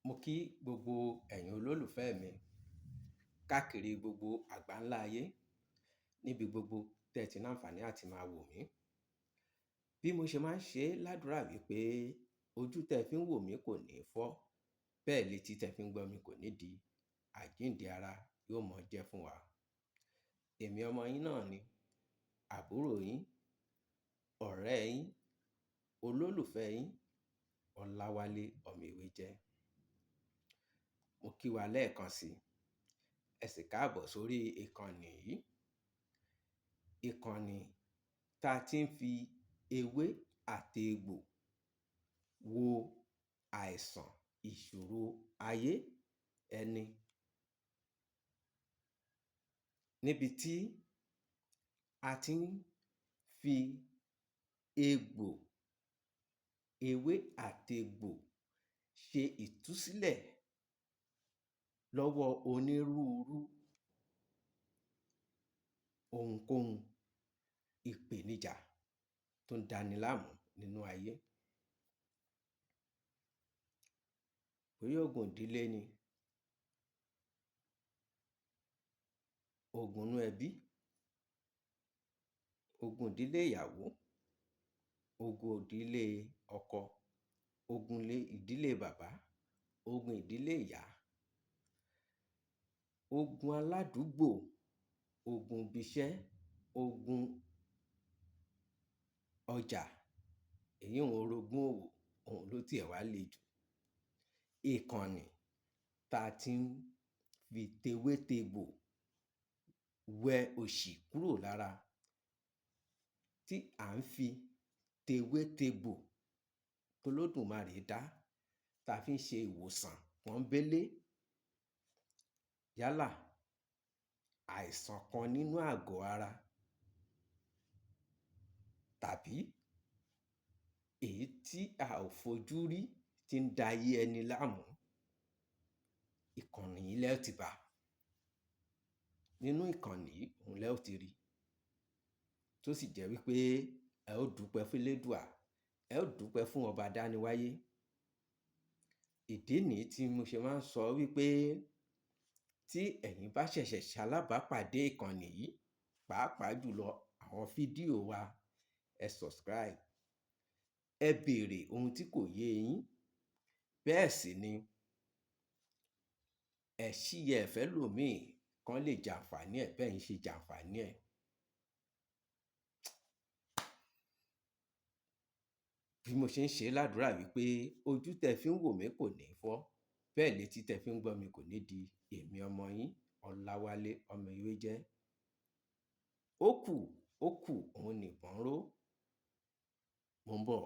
Mo kí gbogbo ẹ̀yin olólùfẹ́ mi káàkiri gbogbo àgbáńlá ayé níbi gbogbo tẹ́ ẹ ti ní àǹfààní àti máa wò mí. Bí mo ṣe máa ń ṣe ládùrá wípé ojú tẹ́ ẹ fi ń wò mí kò ní fọ́, bẹ́ẹ̀ létí tẹ́ ẹ fi ń gbọ́ mi kò ní di, àjíǹde ara yóò mọ jẹ́ fún wa. Èmi ọmọ yín náà ni, àbúrò yín, ọ̀rẹ́ yín, olólùfẹ́ yín, Ọláwálé ọmọ Ewéjẹ́. Mo kí wa lẹ́ẹ̀kan sí i. Ẹ sì káàbọ̀ sórí ìkànnì yìí. Ìkànnì tá a ti ń fi ewé àti egbò wo àìsàn ìṣòro ayé ẹni. Níbi tí a ti ń fi egbò, ewé àti egbò ṣe ìtúsílẹ̀ lọ́wọ́ onírúurú ohunkóhun ìpènijà tó ń dani láàmú nínú ayé. Bóyá ogun ìdílé ni, ogun inú ẹbí, ogun ìdílé ìyàwó, ogun ìdílé ọkọ, ogun ìdílé bàbá, ogun ìdílé ìyá, ogun aládùúgbò, ogun ibiṣẹ́, ogun ọjà, èyíùn orogún òwò, òun ló tiẹ̀ wá le jù. Ìkànnì tá a ti ń fi tewétegbò wẹ òṣì kúrò lára, tí à ń fi tewétegbò tOlódùmarè dá, tá a fi ń ṣe ìwòsàn pọ́nbélé. Yálà àìsàn kan nínú àgọ́ ara tàbí èyí tí a ò fojú rí tí ń da ayé ẹni láàmú. Ìkànnì yìí lẹ́ ò ti bá a. Nínú ìkànnì yìí òun lẹ́ ò ti rí i. Tó sì jẹ́ wípé ẹ ó dúpẹ́ fÉlédùà, ẹ ó dúpẹ́ fún Ọba Adániwáyé. Ìdí nìyí tí mo ṣe máa ń sọ wípé tí ẹ̀yin bá ṣẹ̀ṣẹ̀ ṣalábàápàdé ìkànnì yìí, pàápàá jùlọ àwọn fídíò wa, ẹ subscribe, ẹ béèrè ohun tí kò yé yín. Bẹ́ẹ̀ sì ni ẹ ṣí ẹ̀ fẹ́lòmíì kán lè jàǹfààní ẹ̀ bẹ́yin ṣe jàǹfààní ẹ̀. Bí mo ṣe ń ṣe ládùrá wípé ojú tẹ́ ẹ fi ń wò mí kò ní fọ́, bẹ́ẹ̀ létí tẹ́ ẹ fi ń gbọ́ mi kò ní di, èmi ọmọ yín, Ọláwálé ọmọ Ewéjẹ́. Ó kù, ó kù, òun nìbọn ń ró. Mò ń bọ̀.